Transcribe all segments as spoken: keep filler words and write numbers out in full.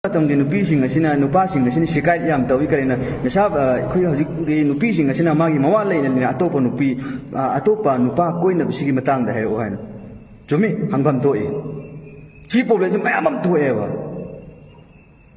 ꯃꯇꯝꯒꯤ ꯅꯨꯄꯤꯁꯤꯡ ꯑꯁꯤꯅ, ꯅꯨꯄꯥꯁꯤꯡ ꯑꯁꯤꯅ ꯁꯤꯀꯥꯏꯠ ꯌꯥꯝ ꯇꯧꯏ꯫ ꯀꯔꯤꯅ? ꯅꯤꯁꯥ, ꯑ, ꯑꯩꯈꯣꯏ ꯍꯧꯖꯤꯛꯀꯤ ꯅꯨꯄꯤꯁꯤꯡ ꯑꯁꯤꯅ ꯃꯥꯒꯤ ꯃꯋꯥ ꯂꯩꯅ ꯂꯩꯅ ꯑꯇꯣꯞꯄ ꯅꯨꯄꯤ, ꯑ, ꯑꯇꯣꯞꯄ ꯅꯨꯄꯥ ꯀꯣꯏꯅꯕꯁꯤꯒꯤ ꯃꯇꯥꯡꯗ ꯍꯥꯏꯔꯛꯑꯣ ꯍꯥꯏꯅ꯫ ꯆꯨꯝꯃꯤ, ꯍꯪꯐꯝ ꯊꯣꯛꯏ꯫ ꯁꯤ ꯄ꯭ꯔꯣꯕ꯭ꯂꯦꯝꯁꯤ ꯃꯌꯥꯝ ꯑꯃ ꯊꯣꯛꯑꯦꯕ꯫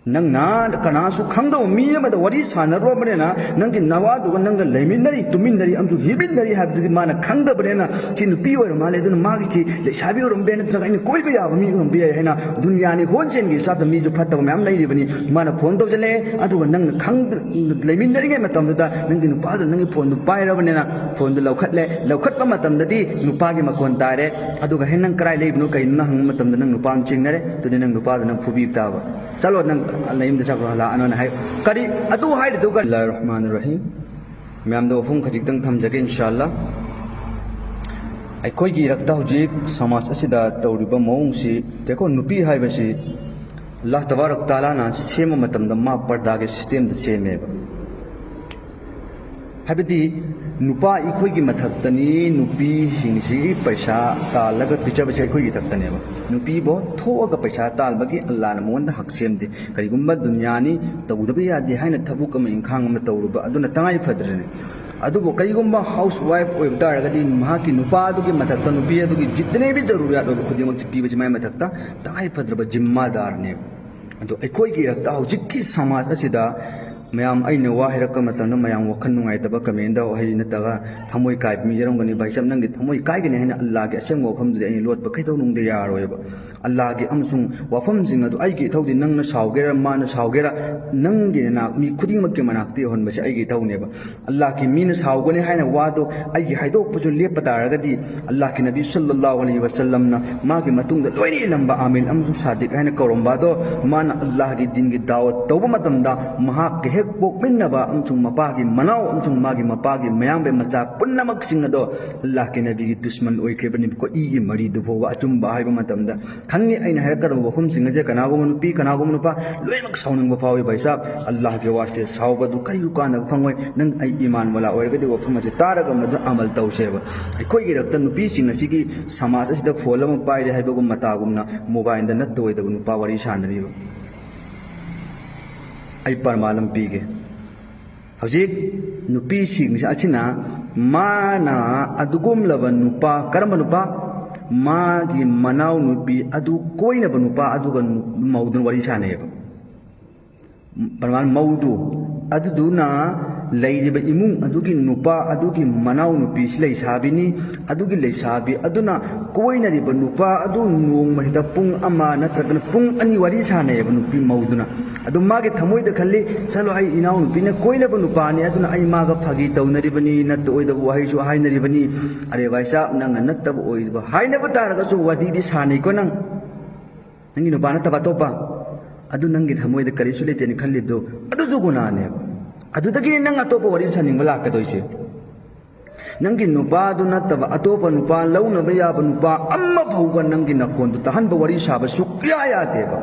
ꯅꯪꯅ ꯀꯅꯥꯁꯨ ꯈꯪꯗꯕ ꯃꯤ ꯑꯃꯗ ꯋꯥꯔꯤ ꯁꯥꯟꯅꯔꯨꯔꯕꯅꯤꯅ, ꯅꯪꯒꯤ ꯅꯋꯥꯗꯨꯒ ꯅꯪꯒ ꯂꯩꯃꯤꯟꯅꯔꯤ, ꯇꯨꯃꯤꯟꯅꯔꯤ, ꯑꯃꯁꯨ ꯍꯤꯞꯃꯤꯟꯅꯔꯤ ꯍꯥꯏꯕꯗꯨꯗꯤ ꯃꯥꯅ ꯈꯪꯗꯕꯅꯤꯅ, ꯁꯤ ꯅꯨꯄꯤ ꯑꯣꯏꯔ ꯃꯥꯜꯂꯦ, ꯑꯗꯨꯅ ꯃꯥꯒꯤꯁꯤ ꯂꯩꯁꯥꯕꯤ ꯑꯣꯏꯔꯝꯕ ꯌꯥꯏ, ꯅꯠꯇ꯭ꯔꯒ ꯑꯩꯅ ꯀꯣꯏꯕ ꯌꯥꯕ ꯃꯤ ꯑꯣꯏꯔꯝꯕ ꯌꯥꯏ ꯍꯥꯏꯅ ꯗꯨꯅꯤꯌꯥꯅꯤ ꯍꯣꯟꯁꯦꯟꯒꯤ ꯆꯥꯠꯇ ꯃꯤꯁꯨ ꯐꯠꯇꯕ ꯃꯌꯥꯝ ꯂꯩꯔꯤꯕꯅꯤ꯫ ꯃꯥꯅ ꯐꯣꯟ ꯇꯧꯁꯤꯜꯂꯛꯑꯦ, ꯑꯗꯨꯒ ꯅꯪꯅ ꯈꯪꯗ-, ꯂꯩꯃꯤꯟꯅꯔꯤꯉꯩ ꯃꯇꯝꯗꯨꯗ ꯅꯪꯒꯤ ꯅꯨꯄꯥꯗꯨ ꯅꯪꯒꯤ ꯐꯣꯟꯗꯨ ꯄꯥꯏꯔꯕꯅꯤꯅ, ꯐꯣꯟꯗꯨ ꯂꯧꯈꯠꯂꯦ, ꯂꯧꯈꯠꯄ ꯃꯇꯝꯗꯗꯤ ꯅꯨꯄꯥꯒꯤ ꯃꯈꯣꯟ ꯇꯥꯔꯦ, ꯑꯗꯨꯒ "ꯍꯦ, ꯅꯪ ꯀꯔꯥꯏ ꯂꯩꯕꯅꯣ, ꯀꯩꯅꯣ?" ꯅꯪ ꯍꯪꯕ ꯃꯇꯝꯗ ꯅꯪ ꯅꯨꯄꯥ ꯑꯃ ꯆꯤꯡꯅꯔꯦ, ꯑꯗꯨꯗꯤ ꯅꯪ ꯅꯨꯄꯥꯗꯨ ꯅꯪ ꯐꯨꯕꯤꯕ ꯇꯥꯕ꯫ "ꯆꯠꯂꯣ, ꯅꯪ ꯅꯌꯨꯝꯗ ꯆꯠꯈ꯭ꯔꯣ, ꯍꯜꯂꯛꯑꯅꯣꯅ" ꯍꯥꯏ꯫ ꯀꯔꯤ ꯑꯗꯨ ꯍꯥꯏꯔꯤꯗꯨ ꯀꯔꯤ? ꯕꯤꯁꯃꯤꯜꯂꯥꯍꯤꯔ ꯔꯍꯃꯥꯅꯤꯔ ꯔꯍꯤꯝ꯫ ꯃꯌꯥꯝꯗ ꯋꯥꯐꯝ ꯈꯖꯤꯛꯇꯪ ꯊꯝꯖꯒꯦ, ꯏꯟꯁꯥ ꯑꯜꯂꯥ꯫ ꯑꯩꯈꯣꯏꯒꯤ ꯏꯔꯛꯇ ꯍꯧꯖꯤꯛ ꯁꯃꯥꯖ ꯑꯁꯤꯗ ꯇꯧꯔꯤꯕ ꯃꯑꯣꯡꯁꯤ, ꯇꯦꯀꯣ, ꯅꯨꯄꯤ ꯍꯥꯏꯕꯁꯤ ꯑꯜꯂꯥꯍ ꯇꯕꯥꯔꯛ ꯇꯥꯂꯥꯅ ꯁꯦꯝꯕ ꯃꯇꯝꯗ ꯃꯥ ꯄꯔꯗꯥꯒꯤ ꯁꯤꯁꯇꯦꯝꯗ ꯁꯦꯝꯃꯦꯕ꯫ ꯍꯥꯏꯕꯗꯤ ꯅꯨꯄꯥ ꯑꯩꯈꯣꯏꯒꯤ ꯃꯊꯛꯇꯅꯤ ꯅꯨꯄꯤꯁꯤꯡꯁꯤ ꯄꯩꯁꯥ ꯇꯥꯜꯂꯒ ꯄꯤꯖꯕꯁꯦ ꯑꯩꯈꯣꯏꯒꯤ ꯏꯊꯛꯇꯅꯦꯕ꯫ ꯅꯨꯄꯤꯕꯨ ꯊꯣꯛꯑꯒ ꯄꯩꯁꯥ ꯇꯥꯜꯕꯒꯤ ꯑꯜꯂꯥꯍꯅ ꯃꯉꯣꯟꯗ ꯍꯛ ꯁꯦꯝꯗꯦ꯫ ꯀꯔꯤꯒꯨꯝꯕ ꯗꯨꯅꯤꯌꯥꯅꯤ ꯇꯧꯗꯕ ꯌꯥꯗꯦ ꯍꯥꯏꯅ ꯊꯕꯛ ꯑꯃ ꯏꯪꯈꯥꯡ ꯑꯃ ꯇꯧꯔꯨꯕ, ꯑꯗꯨꯅ ꯇꯉꯥꯏ ꯐꯗ꯭ꯔꯦꯅꯦ꯫ ꯑꯗꯨꯕꯨ ꯀꯔꯤꯒꯨꯝꯕ ꯍꯥꯎꯁ ꯋꯥꯏꯐ ꯑꯣꯏꯕ ꯇꯥꯔꯒꯗꯤ ꯃꯍꯥꯛꯀꯤ ꯅꯨꯄꯥ ꯑꯗꯨꯒꯤ ꯃꯊꯛꯇ ꯅꯨꯄꯤ ꯑꯗꯨꯒꯤ ꯖꯤꯇꯅꯦꯕꯤ ꯖꯔꯨꯔꯤꯌꯥꯠ ꯑꯣꯏꯕ ꯈꯨꯗꯤꯡꯃꯛꯁꯤ ꯄꯤꯕꯁꯤ ꯃꯥꯏ ꯃꯊꯛꯇ ꯇꯉꯥꯏ ꯐꯗ꯭ꯔꯕ ꯖꯤꯝꯃꯥꯗꯥꯔꯅꯦꯕ꯫ ꯑꯗꯣ ꯑꯩꯈꯣꯏꯒꯤ ꯏꯔꯛꯇ ꯍꯧꯖꯤꯛꯀꯤ ꯁꯃꯥꯖ ꯑꯁꯤꯗ ꯃꯌꯥꯝ, ꯑꯩꯅ ꯋꯥ ꯍꯥꯏꯔꯛꯄ ꯃꯇꯝꯗ ꯃꯌꯥꯝ ꯋꯥꯈꯜ ꯅꯨꯡꯉꯥꯏꯇꯕ ꯀꯃꯦꯟꯗ ꯋꯥꯍꯩ ꯅꯠꯇ꯭ꯔꯒ ꯊꯃꯣꯏ ꯀꯥꯏꯕ ꯃꯤ ꯌꯥꯎꯔꯝꯒꯅꯤ꯫ ꯚꯥꯏ ꯁꯥꯍꯕ, ꯅꯪꯒꯤ ꯊꯃꯣꯏ ꯀꯥꯏꯒꯅꯤ ꯍꯥꯏꯅ ꯑꯜꯂꯥꯍꯒꯤ ꯑꯁꯦꯡꯕ ꯋꯥꯐꯝꯗꯨꯗꯤ ꯑꯩꯅ ꯂꯣꯠꯄ ꯀꯩꯗꯧꯅꯨꯡꯗ ꯌꯥꯔꯣꯏꯕ꯫ ꯑꯜꯂꯥꯍꯒꯤ ꯑꯃꯁꯨꯡ ꯋꯥꯐꯝꯁꯤꯡ ꯑꯗꯨ ꯑꯩꯒꯤ ꯏꯊꯧꯗꯤ, ꯅꯪꯅ ꯁꯥꯎꯒꯦꯔꯥ, ꯃꯥꯅ ꯁꯥꯎꯒꯦꯔꯥ, ꯅꯪꯒꯤ ꯅꯅꯥꯛ ꯃꯤ ꯈꯨꯗꯤꯡꯃꯛꯀꯤ ꯃꯅꯥꯛꯇ ꯌꯧꯍꯟꯕꯁꯦ ꯑꯩꯒꯤ ꯏꯊꯧꯅꯦꯕ꯫ ꯑꯜꯂꯥꯍꯀꯤ ꯃꯤꯅ ꯁꯥꯎꯒꯅꯤ ꯍꯥꯏꯅ ꯋꯥꯗꯣ ꯑꯩꯒꯤ ꯍꯥꯏꯗꯣꯛꯄꯁꯨ ꯂꯦꯞꯄ ꯇꯥꯔꯒꯗꯤ, ꯑꯜꯂꯥꯍꯀꯤ ꯅꯕꯤ ꯁꯜꯂꯜꯂꯥꯍꯨ ꯑꯂꯩꯍꯤ ꯋꯁꯜꯂꯝꯅ ꯃꯥꯒꯤ ꯃꯇꯨꯡꯗ ꯂꯣꯏꯅ ꯏꯜꯂꯝꯕ ꯑꯥꯃꯤꯜ ꯑꯃꯁꯨꯡ ꯁꯥꯗꯤꯛ ꯍꯥꯏꯅ ꯀꯧꯔꯝꯕ ꯑꯗꯣ, ꯃꯥꯅ ꯑꯜꯂꯥꯍꯀꯤ ꯗꯤꯟꯒꯤ ꯗꯥꯋꯠ ꯇꯧꯕ ꯃꯇꯝꯗ ꯃꯍꯥꯛꯀ ꯍꯦꯛ ꯄꯣꯛꯃꯤꯟꯅꯕ ꯑꯃꯁꯨꯡ ꯃꯄꯥꯒꯤ ꯃꯅꯥꯎ ꯑꯃꯁꯨꯡ ꯃꯥꯒꯤ ꯃꯄꯥꯒꯤ ꯃꯌꯥꯝꯕꯩ ꯃꯆꯥ ꯄꯨꯝꯅꯃꯛꯁꯤꯡ ꯑꯗꯣ ꯑꯜꯂꯥꯍꯀꯤ ꯅꯕꯤꯒꯤ ꯗꯨꯁꯃꯟ ꯑꯣꯏꯈ꯭ꯔꯤꯕꯅꯤꯀꯣ, ꯏꯒꯤ ꯃꯔꯤꯗꯨ ꯐꯥꯎꯕ꯫ ꯑꯆꯨꯝꯕ ꯍꯥꯏꯕ ꯃꯇꯝꯗ ꯈꯪꯉꯤ ꯑꯩꯅ ꯍꯥꯏꯔꯛꯀꯗꯕ ꯋꯥꯐꯝꯁꯤꯡ ꯑꯁꯦ ꯀꯅꯥꯒꯨꯝꯕ ꯅꯨꯄꯤ, ꯀꯅꯥꯒꯨꯝꯕ ꯅꯨꯄꯥ ꯂꯣꯏꯅꯃꯛ ꯁꯥꯎꯅꯤꯡꯕ ꯐꯥꯎꯏ꯫ ꯚꯥꯏ ꯁꯥꯍꯕ, ꯑꯜꯂꯥꯍꯀꯤ ꯋꯥꯁꯇꯦ ꯁꯥꯎꯕꯗꯨ ꯀꯔꯤꯁꯨ ꯀꯥꯟꯅꯕ ꯐꯪꯉꯣꯏ꯫ ꯅꯪ ꯑꯩ ꯏꯃꯥꯟ ꯋꯥꯂꯥ ꯑꯣꯏꯔꯒꯗꯤ ꯋꯥꯐꯝ ꯑꯁꯤ ꯇꯥꯔꯒ ꯃꯗꯨ ꯑꯃꯜ ꯇꯧꯁꯦꯕ꯫ ꯑꯩꯈꯣꯏꯒꯤ ꯏꯔꯛꯇ ꯅꯨꯄꯤꯁꯤꯡ ꯑꯁꯤꯒꯤ ꯁꯃꯥꯖ ꯑꯁꯤꯗ ꯐꯣꯟ ꯑꯃ ꯄꯥꯏꯔꯦ ꯍꯥꯏꯕꯒꯨꯝ ꯃꯇꯥꯒꯨꯝꯅ ꯃꯣꯕꯥꯏꯜꯗ ꯅꯠꯇ ꯑꯣꯏꯗꯕ ꯅꯨꯄꯥ ꯋꯥꯔꯤ ꯁꯥꯟꯅꯔꯤꯕ꯫ ꯑꯩ ꯄ꯭ꯔꯃꯥꯟ ꯑꯃ ꯄꯤꯒꯦ꯫ ꯍꯧꯖꯤꯛ ꯅꯨꯄꯤꯁꯤꯡ ꯑꯁꯤꯅ ꯃꯥꯅ ꯑꯗꯨꯒꯨꯝꯂꯕ ꯅꯨꯄꯥ, ꯀꯔꯝꯕ ꯅꯨꯄꯥ? ꯃꯥꯒꯤ ꯃꯅꯥꯎ ꯅꯨꯄꯤ ꯑꯗꯨ ꯀꯣꯏꯅꯕ ꯅꯨꯄꯥ ꯑꯗꯨꯒ ꯅꯨ-, ꯃꯧꯗꯨꯅ ꯋꯥꯔꯤ ꯁꯥꯟꯅꯩꯌꯦꯕ꯫ ꯄ꯭ꯔꯃꯥꯟ ꯃꯧꯗꯨ, ꯑꯗꯨꯗꯨꯅ ꯂꯩꯔꯤꯕ ꯏꯃꯨꯡ ꯑꯗꯨꯒꯤ ꯅꯨꯄꯥ ꯑꯗꯨꯒꯤ ꯃꯅꯥꯎ ꯅꯨꯄꯤꯁꯤ ꯂꯩꯁꯥꯕꯤꯅꯤ꯫ ꯑꯗꯨꯒꯤ ꯂꯩꯁꯥꯕꯤ ꯑꯗꯨꯅ ꯀꯣꯏꯅꯔꯤꯕ ꯅꯨꯄꯥ ꯑꯗꯨ ꯅꯣꯡꯃꯁꯤꯗ ꯄꯨꯡ ꯑꯃ ꯅꯠꯇ꯭ꯔꯒꯅ ꯄꯨꯡ ꯑꯅꯤ ꯋꯥꯔꯤ ꯁꯥꯟꯅꯩꯌꯦꯕ ꯅꯨꯄꯤ ꯃꯧꯗꯨꯅ꯫ ꯑꯗꯨ ꯃꯥꯒꯤ ꯊꯃꯣꯏꯗ ꯈꯜꯂꯤ, "ꯆꯠꯂꯣ, ꯑꯩ ꯏꯅꯥꯎꯅꯨꯄꯤꯅ ꯀꯣꯏꯅꯕ ꯅꯨꯄꯥꯅꯤ, ꯑꯗꯨꯅ ꯑꯩ ꯃꯥꯒ ꯐꯥꯒꯤ ꯇꯧꯅꯔꯤꯕꯅꯤ, ꯅꯠꯇ ꯑꯣꯏꯗꯕ ꯋꯥꯍꯩꯁꯨ ꯍꯥꯏꯅꯔꯤꯕꯅꯤ꯫ ꯑꯔꯦ ꯚꯥꯏ ꯁꯥꯕ, ꯅꯪꯅ ꯅꯠꯇꯕ ꯑꯣꯏꯗꯕ ꯍꯥꯏꯅꯕ ꯇꯥꯔꯒꯁꯨ ꯋꯥꯔꯤꯗꯤ ꯁꯥꯟꯅꯩꯀꯣ ꯅꯪ꯫ ꯅꯪꯒꯤ ꯅꯨꯄꯥ ꯅꯠꯇꯕ ꯑꯇꯣꯞꯄ, ꯑꯗꯨ ꯅꯪꯒꯤ ꯊꯃꯣꯏꯗ ꯀꯔꯤꯁꯨ ꯂꯩꯇꯦꯅ ꯈꯜꯂꯤꯕꯗꯨ, ꯑꯗꯨꯁꯨ ꯒꯨꯅꯥꯅꯦꯕ꯫ ꯑꯗꯨꯗꯒꯤꯅꯦ ꯅꯪ ꯑꯇꯣꯞꯄ ꯋꯥꯔꯤ ꯁꯥꯅꯤꯡꯕ ꯂꯥꯛꯀꯗꯣꯏꯁꯦ꯫ ꯅꯪꯒꯤ ꯅꯨꯄꯥꯗꯨ ꯅꯠꯇꯕ ꯑꯇꯣꯞꯄ ꯅꯨꯄꯥ, ꯂꯧꯅꯕ ꯌꯥꯕ ꯅꯨꯄꯥ ꯑꯃ ꯐꯥꯎꯕ ꯅꯪꯒꯤ ꯅꯈꯣꯟꯗꯨ ꯇꯥꯍꯟꯕ ꯋꯥꯔꯤ ꯁꯥꯕ ꯁꯨꯛꯌꯥ ꯌꯥꯗꯦꯕ꯫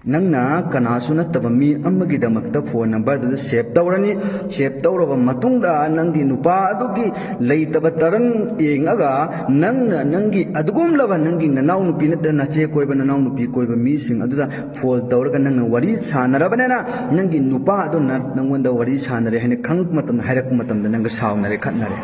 ꯅꯪꯅ ꯀꯅꯥꯁꯨ ꯅꯠꯇꯕ ꯃꯤ ꯑꯃꯒꯤꯗꯃꯛꯇ ꯐꯣꯟ ꯅꯝꯕꯔꯗꯨꯗ ꯁꯦꯚ ꯇꯧꯔꯅꯤ꯫ ꯁꯦꯚ ꯇꯧꯔꯕ ꯃꯇꯨꯡꯗ ꯅꯪꯒꯤ ꯅꯨꯄꯥ ꯑꯗꯨꯒꯤ ꯂꯩꯇꯕ ꯇꯔꯟ ꯌꯦꯡꯉꯒ ꯅꯪꯅ ꯅꯪꯒꯤ ꯑꯗꯨꯒꯨꯝꯂꯕ ꯅꯪꯒꯤ ꯅꯅꯥꯎꯅꯨꯄꯤ ꯅꯠꯇ꯭ꯔꯒ ꯅꯆꯦ ꯀꯣꯏꯕ, ꯅꯅꯥꯎꯅꯨꯄꯤ ꯀꯣꯏꯕ ꯃꯤꯁꯤꯡ ꯑꯗꯨꯗ ꯐꯣꯟ ꯇꯧꯔꯒ ꯅꯪꯅ ꯋꯥꯔꯤ ꯁꯥꯟꯅꯔꯕꯅꯤꯅ, ꯅꯪꯒꯤ ꯅꯨꯄꯥ ꯑꯗꯨꯅ ꯅꯪꯉꯣꯟꯗ ꯋꯥꯔꯤ ꯁꯥꯟꯅꯔꯦ ꯍꯥꯏꯅ ꯈꯪꯉꯛꯄ ꯃꯇꯝꯗ, ꯍꯥꯏꯔꯛꯄ ꯃꯇꯝꯗ ꯅꯪꯒ ꯁꯥꯎꯅꯔꯦ, ꯈꯠꯅꯔꯦ꯫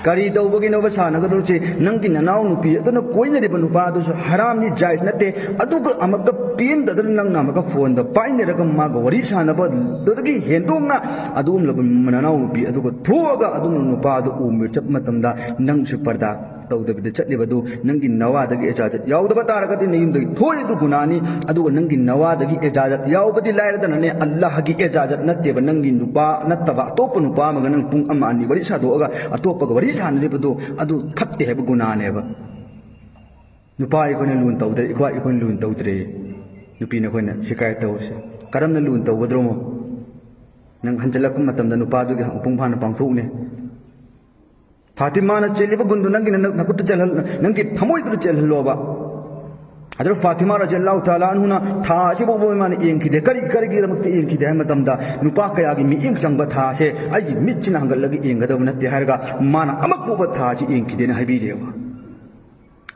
ꯀꯔꯤ ꯇꯧꯕꯒꯤꯅꯣꯕ ꯁꯥꯟꯅꯒꯗꯧꯔꯤꯁꯦ? ꯅꯪꯒꯤ ꯅꯅꯥꯎ ꯅꯨꯄꯤ ꯑꯗꯨꯅ ꯀꯣꯏꯅꯔꯤꯕ ꯅꯨꯄꯥ ꯑꯗꯨꯁꯨ ꯍꯔꯥꯝꯅꯤ, ꯖꯥꯏꯖ ꯅꯠꯇꯦ꯫ ꯑꯗꯨꯒ ꯑꯃꯨꯛꯀ ꯄꯦꯟꯗꯗꯅ ꯅꯪꯅ ꯑꯃꯨꯛꯀ ꯐꯣꯟꯗ ꯄꯥꯏꯅꯔꯒ ꯃꯥꯒ ꯋꯥꯔꯤ ꯁꯥꯟꯅꯕꯗꯨꯗꯒꯤ ꯍꯦꯟꯗꯣꯛꯅ ꯑꯗꯨꯒꯨꯝꯂꯕ ꯅꯅꯥꯎ ꯅꯨꯄꯤ ꯑꯗꯨꯒ ꯊꯣꯛꯑꯒ ꯑꯗꯨꯒꯨꯝꯂꯕ ꯅꯨꯄꯥ ꯑꯗꯨ ꯎꯕ ꯆꯠꯄ ꯃꯇꯝꯗ ꯅꯪꯁꯨ ꯄꯔꯗꯥ ꯇꯧꯗꯕꯤꯗ ꯆꯠꯂꯤꯕꯗꯨ ꯅꯪꯒꯤ ꯅꯋꯥꯗꯒꯤ ꯏꯖꯥꯖꯠ ꯌꯥꯎꯗꯕ ꯇꯥꯔꯒꯗꯤ ꯅꯌꯨꯝꯗꯒꯤ ꯊꯣꯛꯏꯗꯨ ꯒꯨꯅꯥꯅꯤ꯫ ꯑꯗꯨꯒ ꯅꯪꯒꯤ ꯅꯋꯥꯗꯒꯤ ꯏꯖꯥꯖꯠ ꯌꯥꯎꯕꯗꯤ ꯂꯥꯏꯔꯗꯅꯅꯦ, ꯑꯜꯂꯥꯍꯒꯤ ꯏꯖꯥꯖꯠ ꯅꯠꯇꯦꯕ꯫ ꯅꯪꯒꯤ ꯅꯨꯄꯥ ꯅꯠꯇꯕ ꯑꯇꯣꯞꯄ ꯅꯨꯄꯥ ꯑꯃꯒ ꯅꯪ ꯄꯨꯡ ꯑꯃ ꯑꯅꯤ ꯋꯥꯔꯤ ꯁꯥꯗꯣꯛꯑꯒ ꯑꯇꯣꯞꯄꯒ ꯋꯥꯔꯤ ꯁꯥꯟꯅꯔꯤꯕꯗꯨ ꯑꯗꯨ ꯐꯠꯇꯦ ꯍꯥꯏꯕ ꯒꯨꯅꯥꯅꯦꯕ꯫ ꯅꯨꯄꯥ ꯑꯩꯈꯣꯏꯅ ꯂꯨꯅ ꯇꯧꯗ꯭ꯔꯦ, ꯏꯈ꯭ꯋꯥ ꯑꯩꯈꯣꯏꯅ ꯂꯨꯅ ꯇꯧꯗ꯭ꯔꯦ꯫ ꯅꯨꯄꯤꯅ ꯑꯩꯈꯣꯏꯅ ꯁꯤꯀꯥꯌꯠ ꯇꯧꯔꯤꯁꯦ꯫ ꯀꯔꯝꯅ ꯂꯨꯅ ꯇꯧꯒꯗ꯭ꯔꯣꯃꯣ? ꯅꯪ ꯍꯟꯖꯤꯜꯂꯛꯄ ꯃꯇꯝꯗ ꯅꯨꯄꯥꯗꯨꯒꯤ ꯃꯄꯨꯡ ꯐꯥꯅ ꯄꯥꯡꯊꯣꯛꯎꯅꯦ꯫ ꯐꯥꯇꯤꯃꯥꯅ ꯆꯦꯜꯂꯤꯕ ꯒꯨꯟꯗꯨ ꯅꯪꯒꯤ ꯅ-, ꯅꯈꯨꯠꯇ ꯆꯦꯜꯍꯜ-, ꯅꯪꯒꯤ ꯊꯃꯣꯏꯗꯨꯗ ꯆꯦꯜꯍꯜꯂꯣꯕ꯫ ꯍꯖꯔꯠ ꯐꯥꯇꯤꯃꯥ ꯔꯖꯤꯌꯜꯂꯥꯍꯨ ꯇꯥꯂꯥ ꯑꯟꯍꯨꯅ ꯊꯥ ꯑꯁꯤꯐꯥꯎꯕ ꯃꯥꯅ ꯌꯦꯡꯈꯤꯗꯦ꯫ ꯀꯔꯤ, ꯀꯔꯤꯒꯤꯗꯃꯛꯇ ꯌꯦꯡꯈꯤꯗꯦ ꯍꯥꯏꯕ ꯃꯇꯝꯗ, ꯅꯨꯄꯥ ꯀꯌꯥꯒꯤ ꯃꯤꯠꯌꯦꯡ ꯆꯪꯕ ꯊꯥꯁꯦ ꯑꯩꯒꯤ ꯃꯤꯠꯁꯤꯅ ꯍꯪꯒꯠꯂꯒ ꯌꯦꯡꯒꯗꯕ ꯅꯠꯇꯦ ꯍꯥꯏꯔꯒ ꯃꯥꯅ ꯑꯃꯐꯥꯎꯕ ꯊꯥꯁꯤ ꯌꯦꯡꯈꯤꯗꯦꯅ ꯍꯥꯏꯕꯤꯔꯦꯕ꯫